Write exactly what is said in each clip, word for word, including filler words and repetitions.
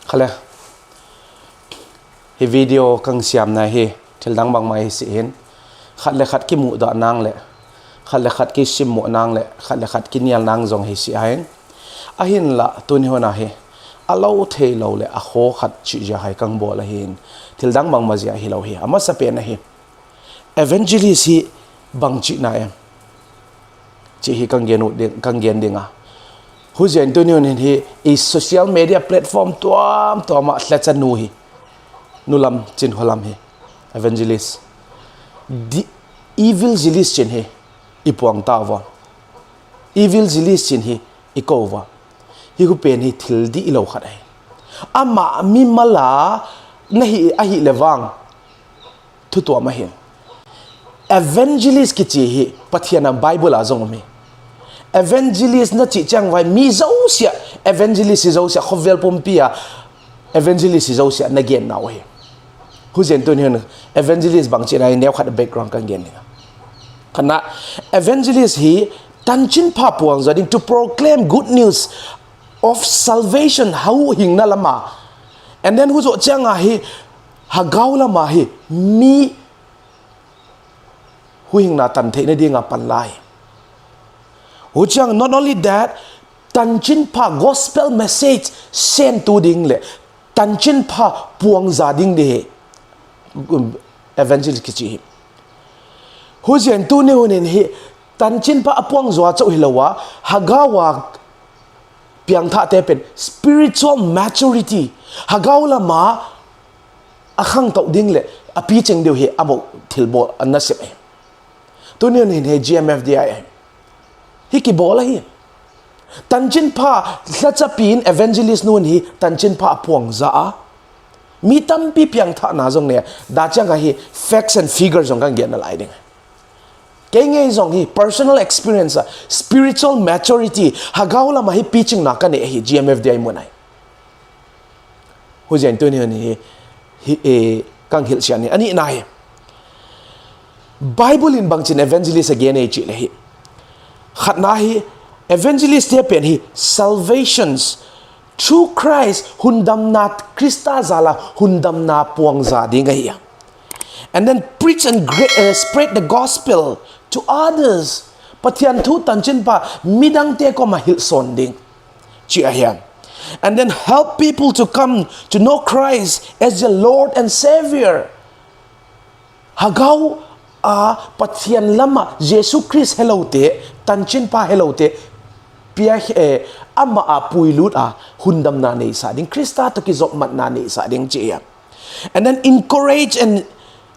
Khale, hi video kang siamna hi thildang bangma hi si hin, khat le khat kimudoh nang le, khat le khat kisimmo nang le, khat le khat kinial nang jong hi si ahin. Ahinla tuni huna hi alo thei lou le akho khat chi jia hai kang bol ahin, thildang bangma jia hi lou hi. Amasa pen ahi, evangelist hi bang chi na em chi hi kang gen u ding, kang gen ding a. Hujen tuni hun hin hi i social media platform tuam tuam a lhacha nu hi, nulam chin holam hi evangelist, di, evangelist chin hi i puang ta uva, evangelist chin hi i ko uva. Hi hu pen hi thil di i lo khat ahi. Ama mi mala na hi ahi le vang thu tuam ahi. Evangelist kichi hi Pathian a Bible a jong um hi. Evangelist na chi chang vai mi zosia, evangelist hi zosia khovel pumpi a evangelist hi zosia na gen nau hi. Hujen tuni hun evangelist bang chi na hi neo khat background kang gen ni. Kana evangelist hi tanchin pha puang ja ding, to proclaim good news of salvation, hau hing na lama. And then hu jo chang a hi hagau lama hi mi huhhingna tan theina dinga pan lai. Huchiang, not only that, tanchin pha gospel message sen tu ding le tanchin pha puang ja ding di hi, um, evangelist kichi hi. Huchiang tuni hunin hi tanchin pha apuang jua chau hiloa, hagawa piangthah te pen spiritual maturity, hagau lama akhang tau ding le api cheng deu hi amo thilbo anasep e. Tuni hin he G M F D I e. Hi kibol ahi. Tanchin pha, lhacha pin evangelist nun hi tanchin pha apuang ja a. Mi tampi piangthah na jong ne, da chang a hi facts and figures jong kan gen na lai ding. Kei ngei jong hi personal experience a, spiritual maturity, hagau lama hi piching na kane hi G M F D I munai. Hujen tuni hi, hi, e, kang hil sian ni, ani na hi. Bible in bangchin evangelist again e chi le hi. Khat na hi, evangelist te pen hi, salvations through Christ, hundamna, Krista jala hundamna puang ja ding ahi. And then preach and gra- uh, spread the gospel to others. Pathian thu tanchin pha midang te koma hilson ding. Chi ahian. And then help people to come to know Christ as their Lord and Savior. Hagau a Pathian lama Jesu Christ helou te, tanchin pha helou te, pia he, ama a puilut a hundamna nei sa ding, Krista to kizop matna nei sa ding chi ahian. And then encourage and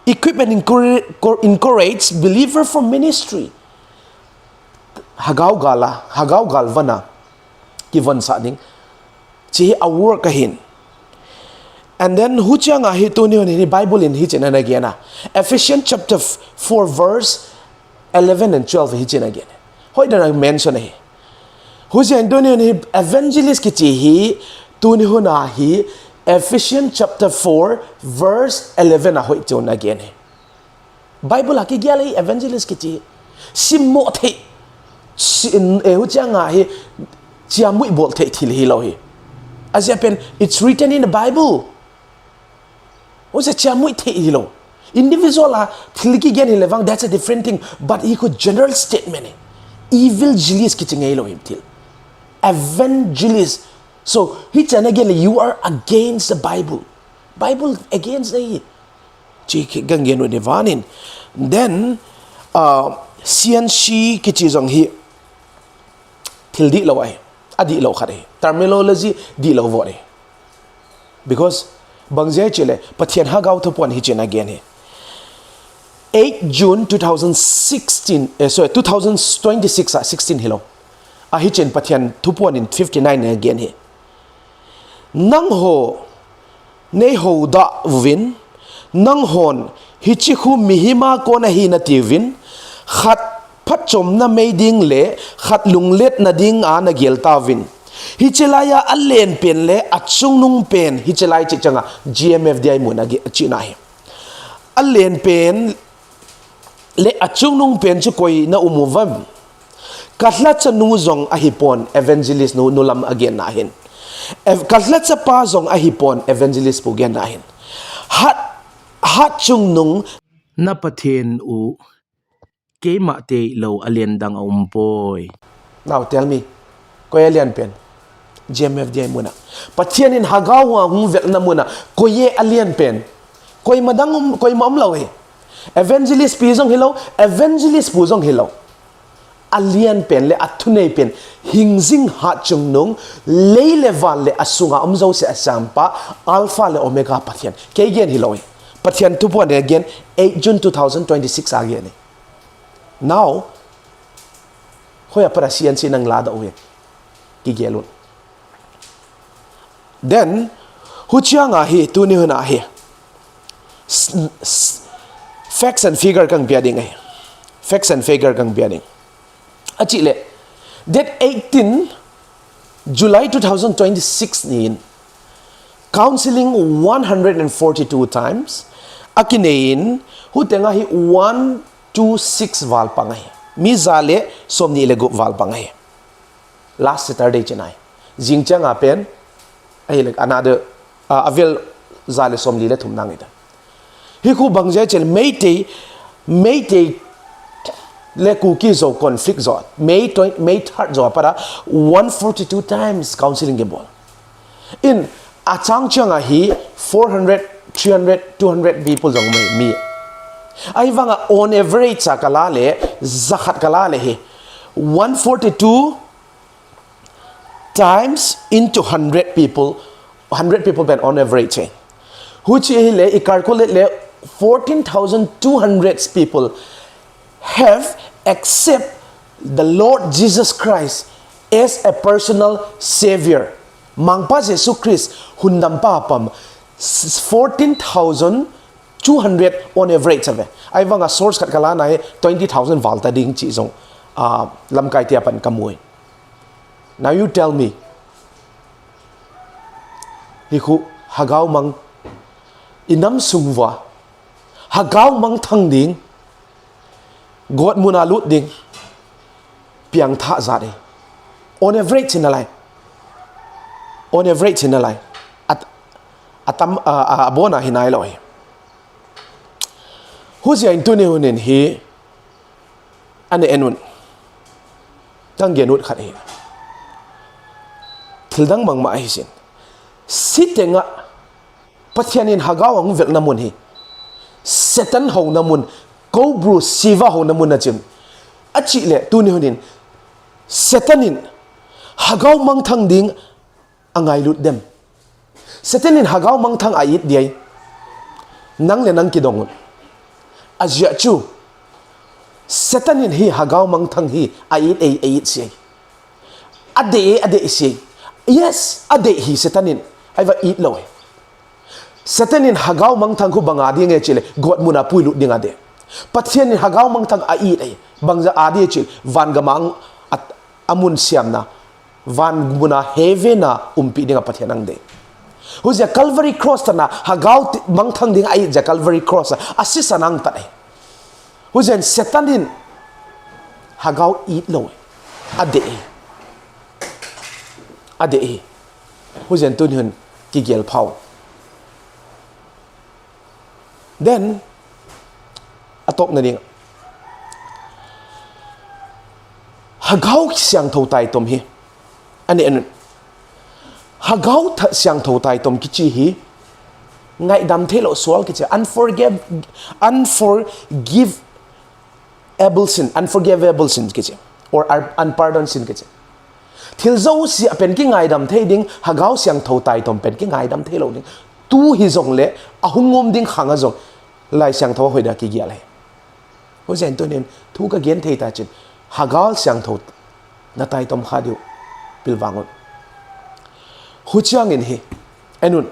equip and encourage, encourage believer for ministry. Hagau gala, hagau gal vana kivon sa ding. Chi hi a work ahin. And then huchiang a hi tuni hun hi Bible in hichin ana gen a. Ephesians chapter four verse eleven and twelve hichin again. Hoi dan a mention ahi. Huchiang tuni hun hi evangelist kichi hi tuni hun a hi Ephesians chapter four verse eleven a hoi chun again hi. Bible a kigel e evangelist kichi. Simmo thei. Si, eh, huchiang a hi chiamui bol thei thil hilou hi. As pen, it's written in the Bible. Huchia chiamui thei hilou. Individual a thil kigen hi le vang, that's a different thing. But hi khu general statement e. Evangelist kichi ngei lou hi thil. Evangelist. So, hichia na gen le, you are against the Bible. Bible against na hi. Chi ki gan gen u ni vanin. Then, uh, C N C kichi jong hi thil dihlou ahi. Adihlou khat ahi. Terminology dihlou vo ahi. Because bang jeh chule Pathian hagau thupuan hichin again hi. Eight June two thousand sixteen, eh, sorry, two thousand twenty-six a sixteen hilou. A hichin Pathian thupuan in fifty-nine again hi. Nangho, nei houdah uvin, nanghon, hichi khu mihem a kon ahi nati uvin, khat phatchomna mei ding le, khat lungletna ding a nagel tauvin. Hichi laiya alen pen le, achungnung pen, hichi lai chi chang a, G M F D I mun a ge-, chi na hi. Alen pen, le achungnung pen chu koi na um uvam. Ka lhacha nu jong ahipon evangelist nu, nu lam a gen na hin. Ev-, kalhachapa jong ahipon, Evangelist Pu genna hin. Hat, hat chungnung na Pathen u keima teilou alen dang aumpoi. Now tell me, koi alen pen? G M F D I muna. Pathen in Hagao ahung velna muna, koi e alen pen? Koima dang um, koima umlou hi. Evangelist Pi jong hilou, Evangelist Pu jong hilou. Alen pen le athunei pen, hingjing hat chungnung, lei le van le asunga um jouse asempa, Alpha le Omega Pathen. Kei gen hilou hi. Pathen thuphon a gen, eight June two thousand twenty-six a gen hi. Now, hoiya para C N C nang ladoh u hi. Kigel un. Then, huchiang ahi, tuni hun ahi. S-, s-, facts and figure kang pia ding ahi. Facts and figure kang pia ding. Achi le, date eighteen July two thousand twenty-six nin, counseling one hundred and forty-two times, akinei in, huteng ahi one two six val pang ahi. Mi ja le somni le gup val pang ahi. Last Saturday chin ahi. Jing chang a pen, ahi le another, uh, avel ja le somli le thum nang ita. Hi khu bang jeh chun Meitei, Meitei le Kuki Zo conflict jo, May twenty, May third jo para one forty-two times counseling kibol. In, achang chang ahi four hundred, three hundred, two hundred people jong mi, mi. Ahivanga on average a kala le, jakhat kala le hi, one forty-two times into hundred people, hundred people pen on average, eh. Huchi hi le, i calculate le, fourteen thousand two hundred people have accept the Lord Jesus Christ as a personal savior. Mangpa Jesu Christ, hundampa apam, s-, fourteen thousand two hundred on average ave. Ahivanga source khat kala na hi twenty thousand val ta ding chi jong, ah, lamkai tia pan kamu e. Now you tell me. Hi khu Hagao mang, i nam sung uva Hagao mang thang ding, God muna lut ding, piang tha jat e. On average hi nalai. On average hi nalai. At, atam, a, a, abona hi nailou hi. Hujia in tuni hun in hi, Ane en un. Tang gen ut khat hi. Thil dang mangma ahi sin. Siteng a Pathian in Hagao ahung velna mun hi. Satan houna mun, Cobra Siva houna mun na chim. Achi le, tuni hun in. Satan in Hagao mangthang ding angailut dem. Satan in Hagao mangthang a it diai. Nang le nang kidong un. Ajia chu. Satan in hi Hagao mangthang hi a it ei, a it siai. A dei, a dei siai. Yes, a dei hi Satan in. Aiva it lo e. Satan in Hagao mangthang khu banga ding e chile, God muna puilut ding a dei. Pathian in Hagao mangthang a it ei. Bangja a dei chile, van gamang at, amun siamna. Van muna heaven a umpi dinga Pathian ang dei. Hujia Calvary Cross tana Hagao ti-, mangthang ding a it ja Calvary Cross a, asisa nang tan e. Hujia Satan in Hagao it lo e. A dei. A dei. Hujia tuni hun kigel phau. Then, atop na ding. Hagao siangthou taitom hi. Ani anu. Hagao tha siangthou taitom kichi hi. Ngaidam thei lo sual kichi. Unforgive, unforgive able sin, unforgivable sin kichi, or un-, unpardoned sin kichi. Thil jouse a pen kingaidam thei ding, Hagao siangthou taitom pen kingaidam thei lo ding. Tu hi jong le, ahung um ding khang a jong, Lai Siangthou a hoida kigel e. Hujia tunin, thu ka gen thei ta chin, Hagao siangthou na taitom kha diu, pilvang un. Huchiang in hi, en un.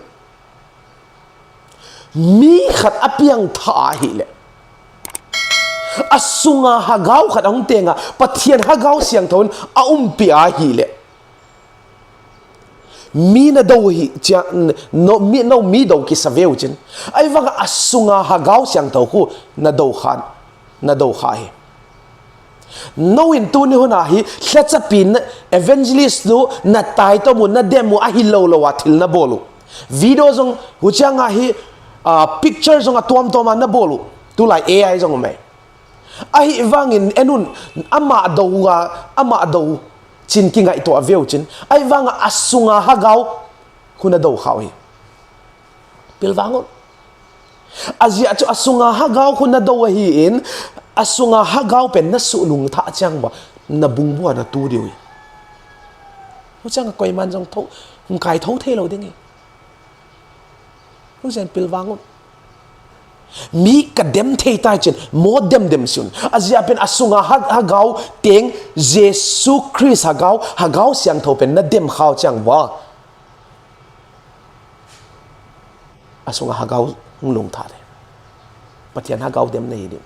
Mi khat apiang tha ahile. Asunga Hagao khat ahung tenga, Pathian Hagao siangthou in aumpi ahile. Mi na do hi, chia, no, mi, no, mi do kisa veu chin. Aivanga asunga Hagao siangthou khu na do khan, na do kha hi. Noin tuni hun a hi lhachapi na evangelist nu na tai to mu na dem mu ahi lo lo a thil na bol u. Video jong huchiang a hi uh, picture jong a tuam tuam a na bol u. Tulai A I jong um e. Ahi vangin enun ama do a ama do chin kingai to a veu chin. Ahi vanga asunga hagau huna do khau hi. Pilvang un. Ajia chu asunga hagau khu na do ahi in, asunga hagau pen na su lung tha chiang ba, na bung bua na tu diu. Hu chiang koi man jong tho, hung kai tho thei lo ding e. Hu jen pilvang un. Mi ka dem thei tai chin, mo dem dem sun. Ajia pen asunga ha, hagau teng, Jesu Christ hagau, hagau siang tho pen na dem khau chiang ba. Asunga hagau hung lung tha le. Pathian hagau dem nei ding.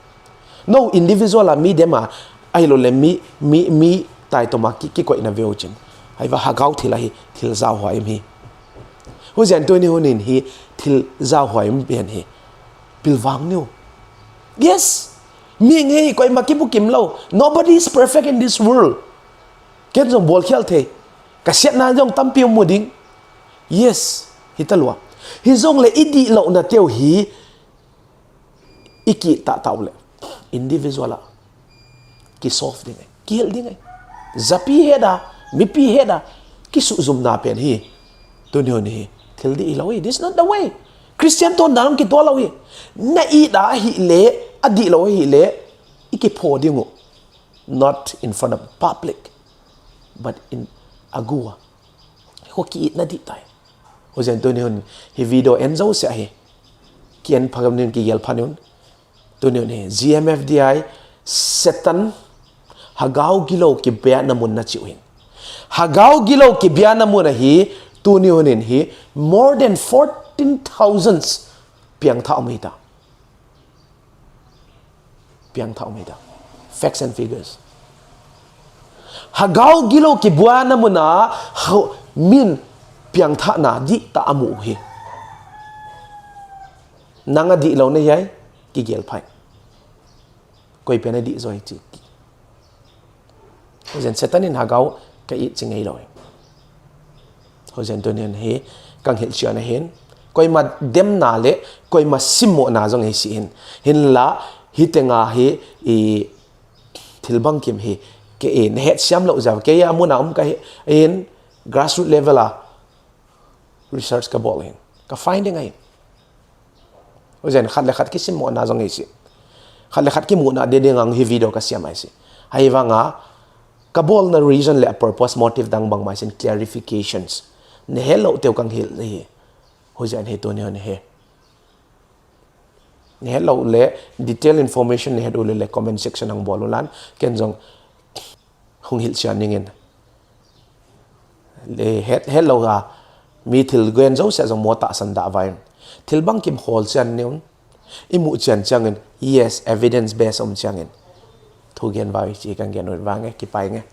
No individual a mi dem a, ahi lo le mi, mi, mi tai to ma ki, ki koi na veu chin. Ahi va hagau thil ahi, thil zau hua im hi. Hu jen tuni hun in hi, thil zau hua im bian hi. Pilvang niu. Yes. Mi nge hi koi ma ki bukim lo. Nobody is perfect in this world. Ken jong bol khial thei. Ka siat na jong tampi mu ding. Yes, hi ta lua. Hi jong le i di lo na teu hi i ki ta tau le. Individual a. Ki solve ding e. Ki hel ding e. Zapi he da, mipi he da. Ki su zum na pen hi. Tuni hun hi. Thil di i lo hi. This is not the way. Christian ton da long ki to lo hi. Na i da hi le, a di lo hi le. I ki pho ding u. Not in front of public, but in agua. Ho ki it na di tai. Ho jen tuni hun hi video en zo se hi. Ki en phagam nin ki gel phanun. Tuni hun hi G M F D I Satan hagau gilo ki bia na mun na chiu hin. Hagau gilo ki bia na mun hi tuni hun hin hi more than fourteen thousands piang tha um hi ta. Piang tha um hi ta. Facts and figures. Hagau gilo ki bua na mun a min piang tha na di ta amu hi. Nang a di lo na yai ki gel phai. Koi pen a di zo hi chi. Ho jen Satan in hagau ka i chi ngei lo. Ho jen tuni hun hi kang hil chian a hin. Koi ma dem na le, koi ma sim mo na zo ngei si hin. Hin la, hi te nga hi, i thil bang kim hi. Ke in, het siam lo za, ke ya mu na um ka hi, in grassroot level a. Research ka bol hin. Ka finding ahi. Ho jen khat le khat ki sim mo na zo ngei si. Khat le khat ki mu na de de ngang hi video ka siam ai si. Hai vanga ka bol na reason le a purpose motive dang bang mai sin clarifications. Ne he lo teu kang hil hi. Ho jen he tuni hun he. Ne he lo le detail information ne he do le le comment section ang bol u lan. Ken jong hung hil chian ning in. Le het, het lo ha, mi thil gen zo se jong mo ta san da vai. Thil bang kim hol chian ning. I mu chian chiang in, yes, evidence base um chiang in. Thu gen vai chi kang gen ut vang e, ki pai nge.